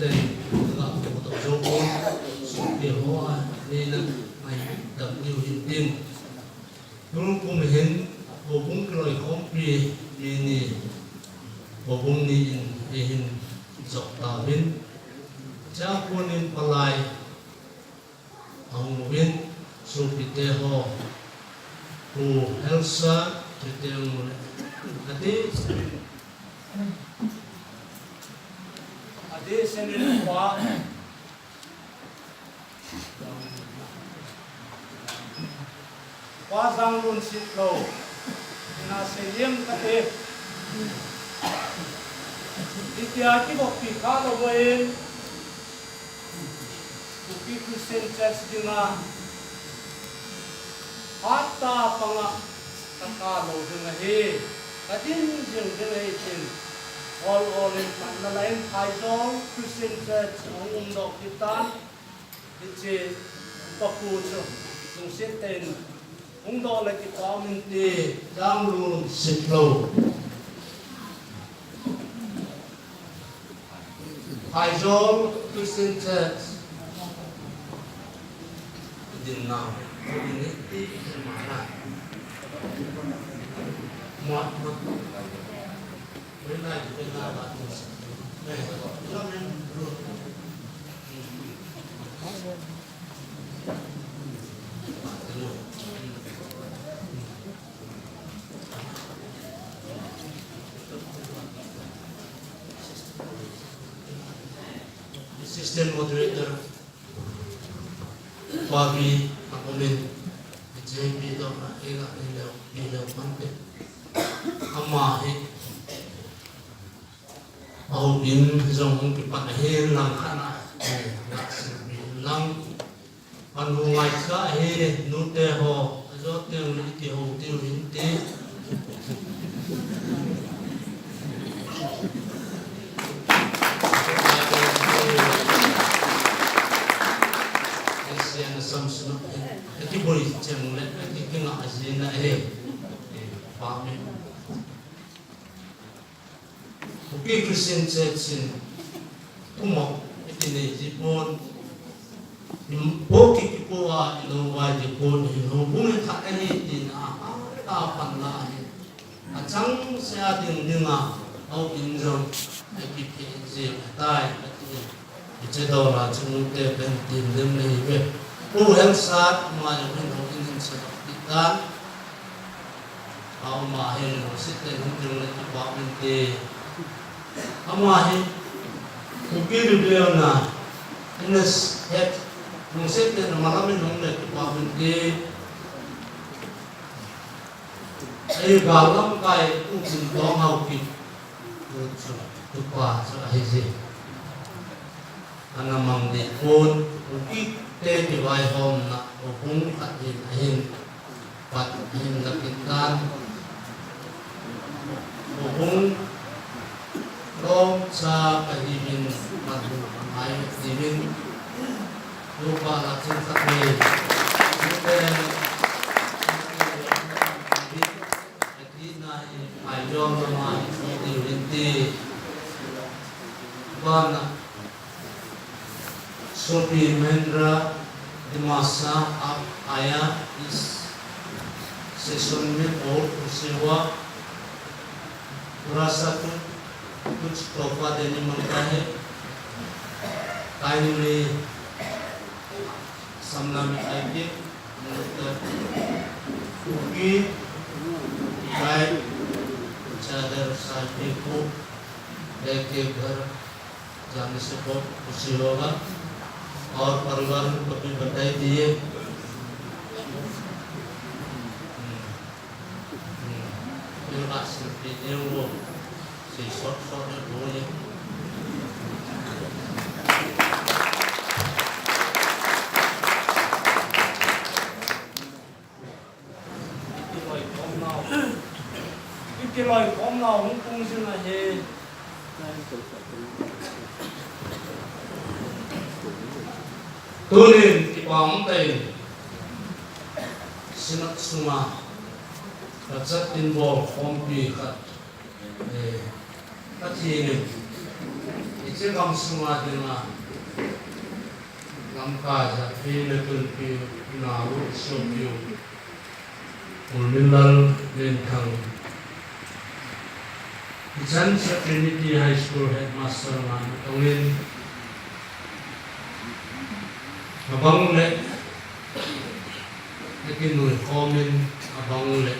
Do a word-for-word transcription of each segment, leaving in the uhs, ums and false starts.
Tei, ga ko to jo ko, so ke ho a, ni na, mai, dam ni hin tin. Tun kum hin, ko bung kiloi khompi, mi ni, ko bung ni in, e hin, jok ta vin. Cha ko nin palai, ahung uvin, sopite ho, Pu Helsa, chuteng le, adeh, adeh senin pa, pa Janglun Sitlhou, ina se liem kate, itia kivoppi kha lou vin, Kuki Christian Church dinga, hapta panga ka kha lou ding ahi, ka din jing ding ahi tin, ol ol in manna la in Phaijol Christian Church ahung umdoh kit tan, hiche upa pu chu, lungset tah in, Hung doh le kipa um inte, Janglun Sitlhou. Phaijol Christian Church. Din na. Din ni ti ma na. Mo, mo. Assistant Moderator, Papi, Akomin, J P Dona, Ega, Ileo, Ileo Mante, Ama hi, Ahopin jong hung kipan ahin lang khat na, eh, na silpi lang. Pan hu ngai sa ahi, nute ho, ajo teng le iti ho tiu hin ti. Asian Samson, eh, ati boi cheng le, ati kinga ajina ahi. Eh, pa mi. Kuki Christian Church in thumop iti nei ji pon, in po ki kipo a, in hung vai ji pon, in houbung in khat ahi tin a, a, a pan la ahi. Achang se a ding ding a, Ahopin jong, a kiphe in jing atai, ati. Hiche dol a chun nute pen tin dem le hi ve. Pu Helsat, ama jong hin houin in se lou ti tan. Ama hin lungset tah in hung ding le kipa um inte. Ama hi Kuki Rebellion a N S head, lungset tah in ama lam in hung le kipa um inte. Ei gal lamkai U Chintong Haokip. Tu chu, tupa chu ahi ji. Ana mang deh pon, Kuki te kivaihomna, houbung khat in ahin, pat ahin la kit tan. Houbung lom cha kahi in, pat hu ngai ti in, tupa la chun khat ni. Tute, Ati na hi, Phaijol lama hi, ti rin ti. Bana, Sopi Mahendra, Dimasa, आप आया इस सेशन में बहुत खुशी हुआ। थोड़ा सा कुछ, कुछ तोहफा देने मांगता है। Kindly सामना में आइए, मिलकर कुकी, गाय, चादर, साड़ी को लेके घर जाने से बहुत खुशी होगा और परिवार को भी बधाई दिए। Hmm. Hmm. Yung asin, yung wo. Si sot sot yung wo yung. Iti loi khom nau. Iti loi khom nau hung tung jin ahi. Tunin kipa um tah in Synod sunga kachat in bol khompi khat, eh, Pathen in Hiche gamsunga dinga lamkai jat hi natunpiu, nalu sopiu, Pu Minlal Lenthang. Hichan chu Trinity High School headmaster nga natongin, abang le nakinui khomin, abang le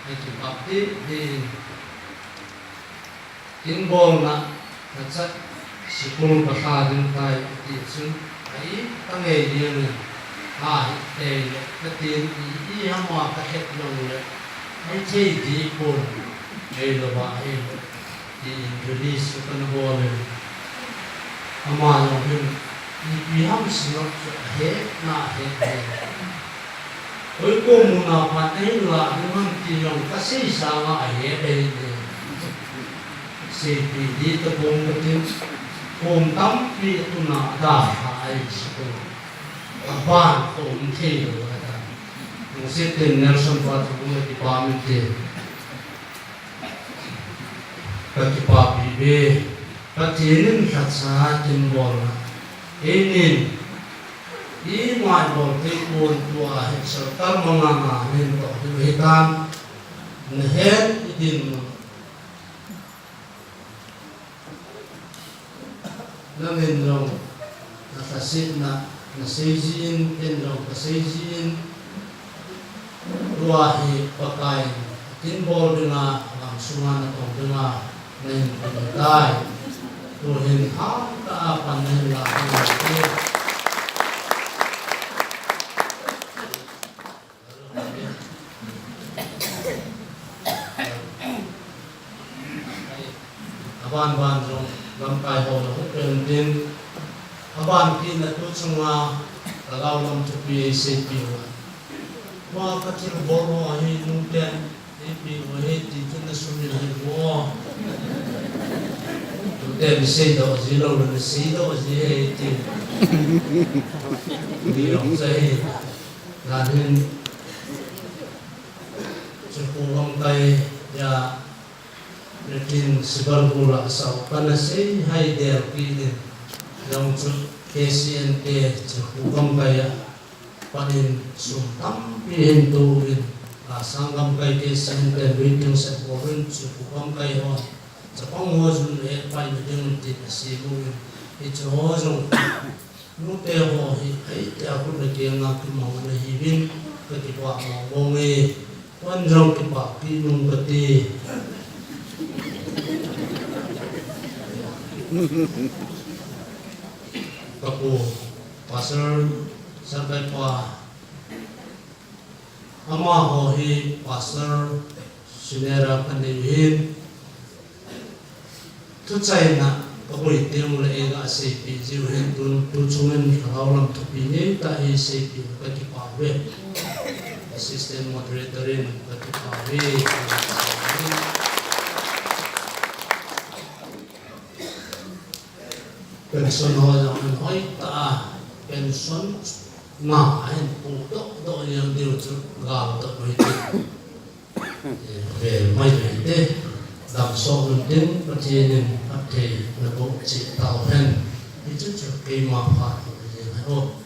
nakibapti din. Kin bolna, nachat sikul ka lha ding tai, ati chun, ai, ka ngei ding in, a, hi, tei le, ka tin, i, i, hama ka het long le, ai, thei di pon, ei lo ba, ei lo, ti in release ka na bol in. Ama jong hin, ipi ham sina chu ahe, na ahe, ahe. Koi kom muna phat ahin la ding ham ti jong kasei sanga ahe ahi. Seipi di tapong katin, kom tampi tuna adalha ahi siko. Aban kom thei lou ahi. Nung sitin Nelson pa chu kong kipa min tin. Ka kipapi ve, Pathen in lhacha kin bolna. Einin, i ngai bol thei pon tua hi sorkar manganga hin toh hi ve tan. Na het i din mo. Nangin jong na lhasetna na seijin, ken jong ka seijin, tua hi Pakai in kin bol dinga, gamsunga natong dinga, nahin pui tai. Tuhin hamtah a pan nahin la ding ahi. Aban ban jong lamkai ho na hung pen tin, aban kit na tu chunga ka lhagao lam thupi eiseipi u. Ma ka thil bol ho hi nungten eipi u hi ti chun na sumil hi mo. Nungten seidoh ji lou le seidoh ji hi ti. Ni jong sa hi. Lahin, Chukhu gamkai a, Latin Sibalbul a sao kana sei hai del kit in, jong chu K C N K Chukhu gamkai a, panin sum tampi hin touvin, a, Assam gamkai K C N K meeting set bouvin, Chukhu gamkai hon chapang ho jun le pai na ding tin asei bouvin, hiche ho jong Nute ho hi, ei, tia khut le kenga kimang na hiuvin, ka kipah mong mong e, wan jong kipah pi nung kati. Ka pu, Pastor Sarkai pa, Amaho hi Pastor Senior a kanei u hin, thuchaina kaboi teng uleh eiga seipi jiu hin tun, tu chungin lhagao lam thupi neitah hi seipi ka kipah uve. Assistant Moderator in ka kipah uve. Pension ho jong in hoitah a, pension na ahin pu doh doh jeng diu chu gal toh mai ti. Vel mai mai te, damsot un tin, Pathen in phatthei naboh cheh tauhen. Hichu chu keima phat jeng ahi.